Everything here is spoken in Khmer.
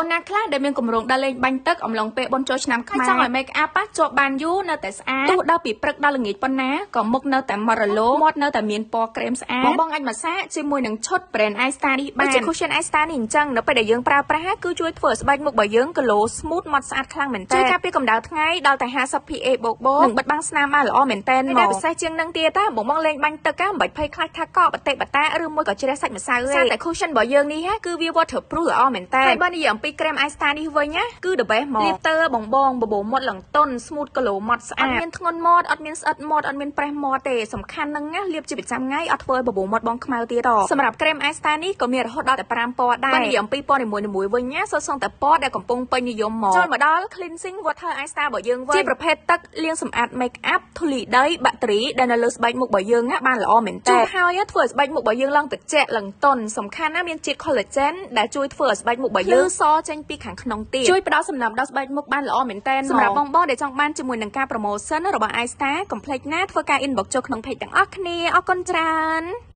នណាខ្លះដែលមានគម្រោងដើរលេងបាញ់ទឹកអំឡុងពេលបុណ្យចូលឆ្នាំខ្មែរចង់ឲ្យ make up ជាប់បានយូរនៅតែស្អាតទោះដល់ពីព្រឹកដល់ល្ងាចប៉ុណ្ណាក៏មុខនៅតែមករលោងមាត់នៅតែមានពណ៌ក្រែមស្អាតបងបងអាចមកសាកជាមួយនឹងឈុត brand iStar នេះបានជា cushion iStar នេះអញ្ចឹងនៅពេលដែលយើងប្រើប្រាស់គឺជួយធ្វើឲ្យស្បែកមុខរបស់យើង glow smooth ម៉ត់ស្អាតខ្លាំងមែនទែនជួយការពារកម្ដៅថ្ងៃដល់តែ50 PA បូកបូកនិងបិទបាំងស្នាមបានល្អមែនទែនមកដែលពិសេសជាងនឹងទៀតតាបងបងលេងបាញ់ទឹកមិនបាច់ភ័យខ្លាចថាកកបតិបតាឬមួយក៏ជ្រះសាច់ម្សៅទេតែ cushion របស់យើងនេះគឺវា waterproof ល្អមែនតើហើយបើនិយាយអំពី cream iStar នេះវិញណាគឺ the best មកលាបទៅបងបងបបោមាត់ឡើងតុន smooth glow មាត់ស្អាតអត់មានធ្ងន់មាត់អត់មានស្អិតមាត់អត់មានប្រេះមាត់ទេសំខាន់ហ្នឹងណាលាបជាប្រចាំថ្ងៃអត់ធ្វើឲ្យបបោមាត់បងខ្មៅទៀតទេសម្រាប់ cream iStar នេះក៏មានរហូតដល់តែ5ពណ៌ដែរបើនិយាយអំពីពណ៌នីមួយៗវិញណាសុទ្ធសឹងតែពណ៌ដែលកំពុងពេញនិយមមកចូលមកដល់ cleansing water iStar របស់យើងវិញជាប្រភេទទឹកលាងសម្អាត make up ធូលីដីបាក់តេរីដែលនៅលើស្បែកមុខរបស់យើងណាបានល្អមែនតើជូតហើយធ្វើឲ្យស្បែកមុខរបស់យើងឡើងត្រជាក់ឡើងទន់សំខាន់ណាមានជាតិ collagen ដែលជួយធ្វើឲ្យស្បែកមុខរបស់យើងសចេញពីខាងក្នុងទៀតជួយផ្ដល់សំណើមដល់ស្បែកមុខបានល្អមែនតើសម្រាប់បងបងដែលចង់បានជាមួយនឹងការ promotion របស់ iStar កុំភ្លេចណាធ្វើការ inbox ចូលក្នុង page ទាំងអស់គ្នាអរគុណច្រើន។